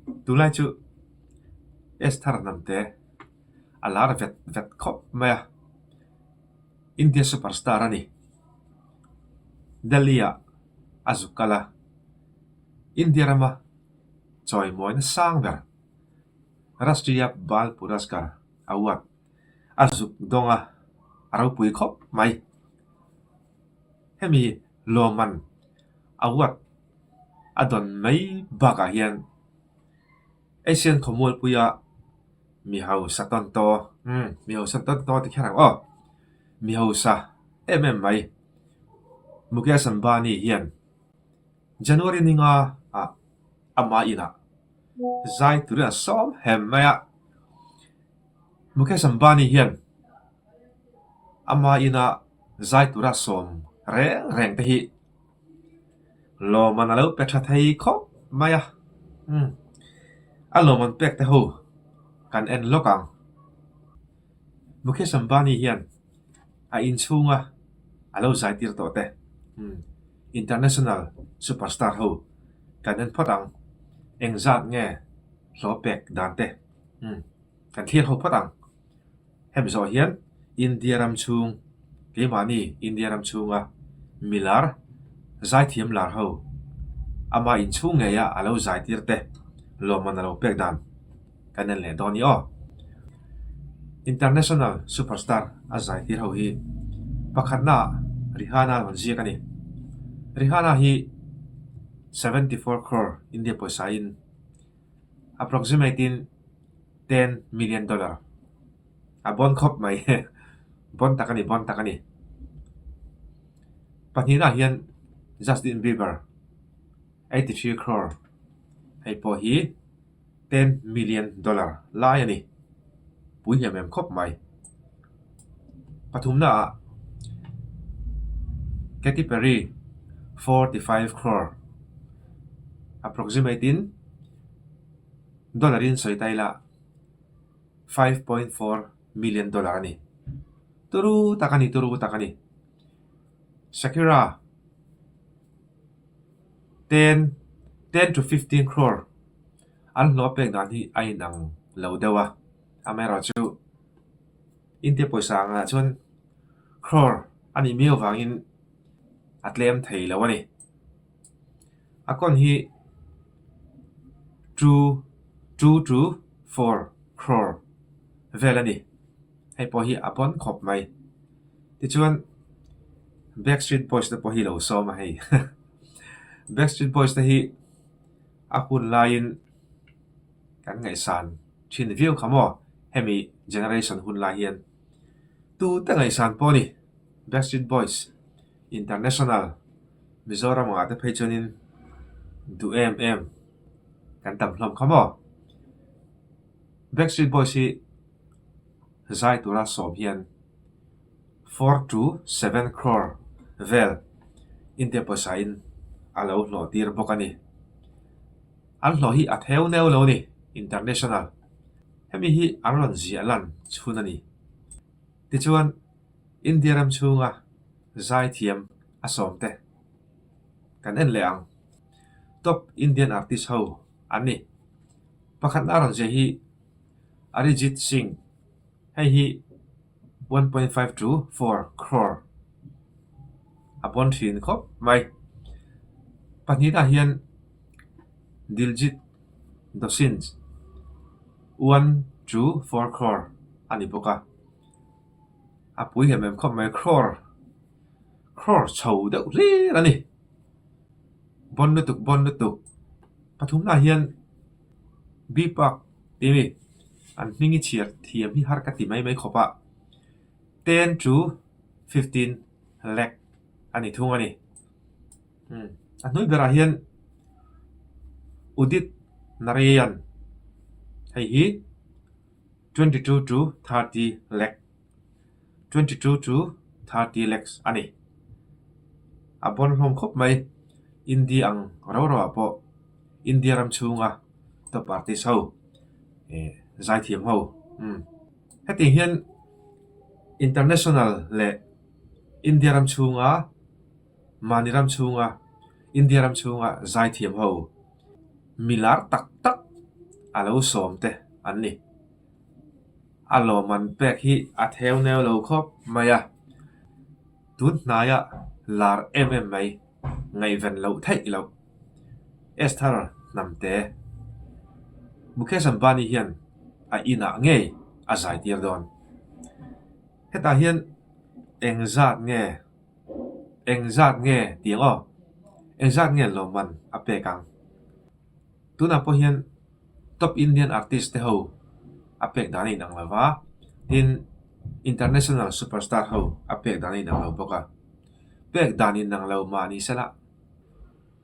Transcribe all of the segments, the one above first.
Tunlai chu Esther Hnamte a lar vet vet khawp mai a, India superstar a ni. Delhi ah a zuk kal a, India rama chawimawina sang ber Rashtriya Bal Puraskar Award a zuk dawng a, a ropui khawp mai. Hemi lawmman award a dawn mai bakah hian Asian khawmualpuia mi hausa tawn taw umm mi hausa tawn taw ti kher ang aw mi hausa em em mai Mukesh Ambani hian January ninga ah ama inah zai turin a sawm hem mai a Mukesh Ambani hian ama ina zai tura sawm reng reng te hi lawmman a lo pe tha thei khawp mai a umm a lawmman pek te ho kan en lawk ang Mukesh Ambani hian a inchhunga a lo zai tir tawh te umm international superstar ho kan en phawt ang engzat nge hlawh pek dan te umm kan thlir ho phawt ang. Hemi zawh hian India ram chhung, keimahni India ram chhunga milar zaithiam lar ho ama inchhung ngeia a lo zai tir te lawmman a lo pek dan kan en leh dawn ni aw. International superstar a zai tir ho hi pakhatna ah Rihanna rawn ziak a ni. Rihanna hi 74 crore India pawisa in approximate in ten million dollar a bawn khawp mai bawn tak a ni bawn tak a ni pahnihna ah hian Justin Bieber 83 crore hei pawh hi ten million dollar lai a ni pui hnem em khawp mai pathumna ah Katy Perry 45 crore approximate in Dollar in sawi ta ila 5.4 million dollar a ni. Turu tak a ni, turu tak a ni. Shakira 10, 10 to 15 crore an hlawh pek dan hi a inang lo deuh a, amaherawhchu India pawisa angah chuan crore a nih miau vangin a tlem thei lo a ni. A kawn hi two two to four crore vel a ni. Hei pawh hi a pawn khawp mai. Tichuan Backstreet Boys te pawh hi lo sawm a hei. Backstreet Boys te hi a hun laiin kan ngaihsan thin viau kha maw hemi generation hun lai hian tute ngaihsan pawh a ni Backstreet Boys International Mizoram ah te phei chuanin duh em em kan tam hlawm kha maw. Backstreet Boys hi zai tura sawm hian 4 to 7 crore vel India pawisa in a lo hlawh tir bawk a ni. An hlawh hi a theu neu lo a ni International. Hemi hi an rawn ziah lan chhun a ni. Tichuan India ram chhunga zaithiam a sawm te kan en leh ang. Top Indian artist ho an ni. Pakhatna a rawn ziah hi Arijit Singh, hei hi 1.5 to 4 crore a pawn thin khawp mai. Pahnihna hian Diljit Dosanjh 1 to 4 crore a ni bawk a. A pui em em khawp mai crore crore chho deuh hlir a ni bawn lutuk bawn lutuk pathumna hian B park tih a ni an hming i chhiar thiam hi har ka ti mai mai khawp a 10 to 15 lakh a ni thung a ni umm a hnui berah hian Udit Narayan hei hi. 22 to 30 lakh 22 to 30 lakhs a ni. A bawn hlawm khawp mai. India ang ro ro ah pawh India ram chhunga top artist ho eh zaithiam ho umm hetiang hian international leh India ram chhunga mahni ram chhunga India ram chhunga zaithiam ho milar tak tak. A lo sawm te an ni. A lawmman pek hi a theu neu lo khawp mai a. Tun hnaia lar em em mai ngaihven loh theih loh. Esther Hnamte, Mukesh Ambani hian a inah ngei a zai tir dawn. Hetah hian engzat nge engzat nge tih ang aw? Engzat nge lawmman a pek ang? Tunah pawh hian top Indian artist te ho a pek dan a inang lo va, tin international superstar ho a pek dan a inang lo bawk a. Pek dan inang lo mah ni sela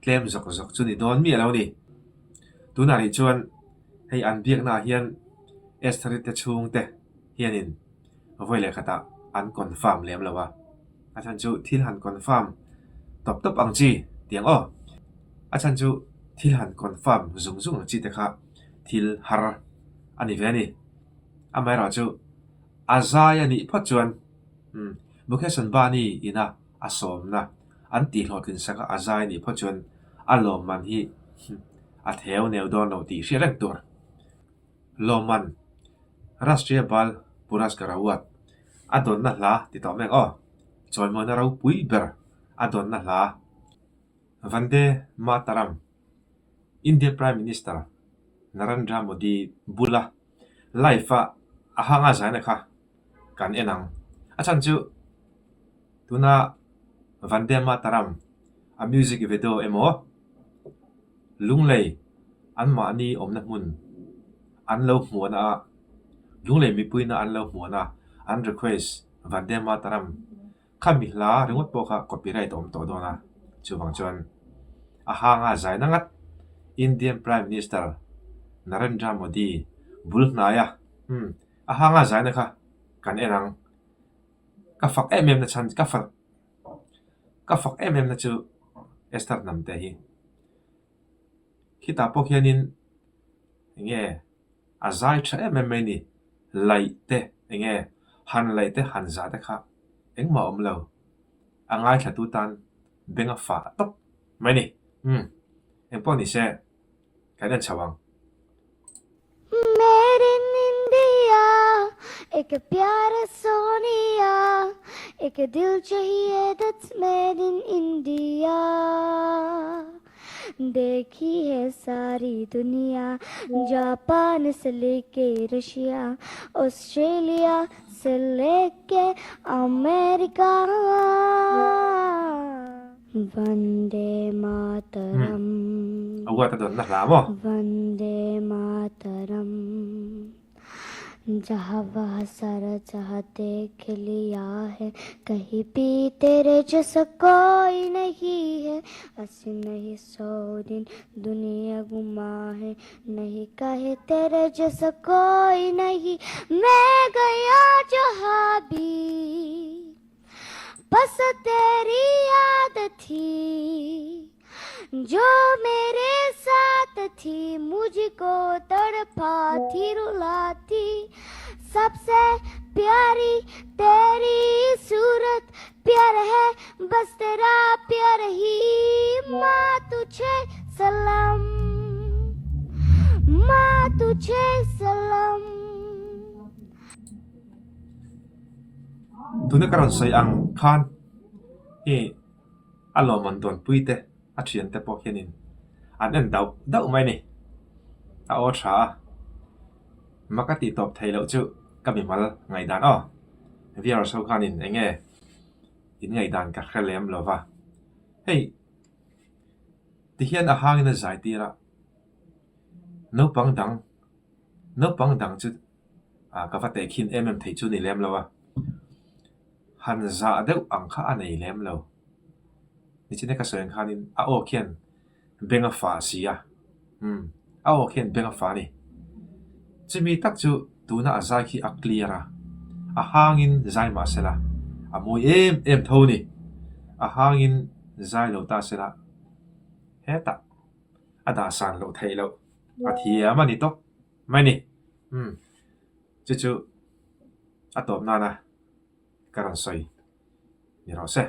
tlem zawk zawk chu ni dawn miah lo a ni. Tunah rih chuan hei an biaknaah hian Esther-i te chhungte hianin vawi leh khatah an confirm lem lo a, a chhan chu thil han confirm tawp tawp ang chi tiang aw, a chhan chu thil han confirm zung zung ang chi te kha thil har a ni ve a ni. Amaherawh chu a zai a nih phawt chuan umm Mukesh Ambani ina a sawmna an tih hlawhtlin sak a a zai a nih phawt chuan a lawmman hi a theu neu dawn lo tih hriat reng tur. Lawmman, Rashtriya Bal Puraskar Award, a dawnna hla ti tawh mek aw. Chawimawina ropui ber a dawnna hla. Vande Mataram, India Prime Minister Narendra Modi bula live-a a hanga zaina kha kan en ang. A chhan chu tuna Vande Mataram a music video emaw Lunglei anmahni awmna hmun an lo hmuhna a, Lunglei mipuina an lo hmuhna an request Vande Mataram khami hla ringawt pawh kha copyright a awm tawh dawn a, chuvang chuan a hanga zaina ngat Indian Prime Minister Narendra Modi bul hnaia umm a hanga zaina kha kan en ang. Ka fak em em na chhan ka fak Ka fak em em na chu Esther Hnamte hi. Khitah pawh khianin eng nge a zai tha em em mai ni, laih te eng nge han laih te han zah te kha engmah a awm lo, a ngaithlatu tan beng a fah tawp mai ni. Umm engpawh ni se kan en chho ang. Made in India, ek pyar Sonia, ek dil chahiye that's made in India. Dekhi hai sari duniya, Japan se leke Russia, Australia se leke America. Vande Mataram. A huat a dawnna hla maw? Vande Mataram. Jaha waha sara jaha dekh liya hai kahi bhi tere jaisa koi nahi hai asi nahi sau din duniya ghuma hai nahi kahe tere jaisa koi nahi main gaya jaha bhi Bas teri yaad thi jo mere saath thi mujhko tadpathi rulathi sabse pyari teri surat pyar hai bas tera pyar hi ma tujhe salam ma tujhe salam. Tuna ka rawn sawi ang khan i a lawmman dawnpui te a thian te pawh hianin an en dauh dauh mai a ni. A aw tha a, mak a tih tawp theih loh chu ka mimal ngaihdan aw. Viewers ho khanin eng nge in ngaihdan ka hre lem lo va, hei tihian a hangin a zai tir a, naupang dang naupang dang chu ah ka va tehkhin em em theih chu ni lem lo a, han zah deuh ang kha a nei lem lo. Nichina ka sawi ang khanin a aw khian beng a fah si a, umm a aw khian beng a fah a ni. Chumi tak chu tuna a zai khi a clear a, a hangin zai mah sela a mawi em em tho a ni. A hangin zai lo ta sela hetah a dah san loh theih loh a thiam a ni tawp mai a ni. Umm chu chu a tawp nana ka rawn sawi ni rawh se.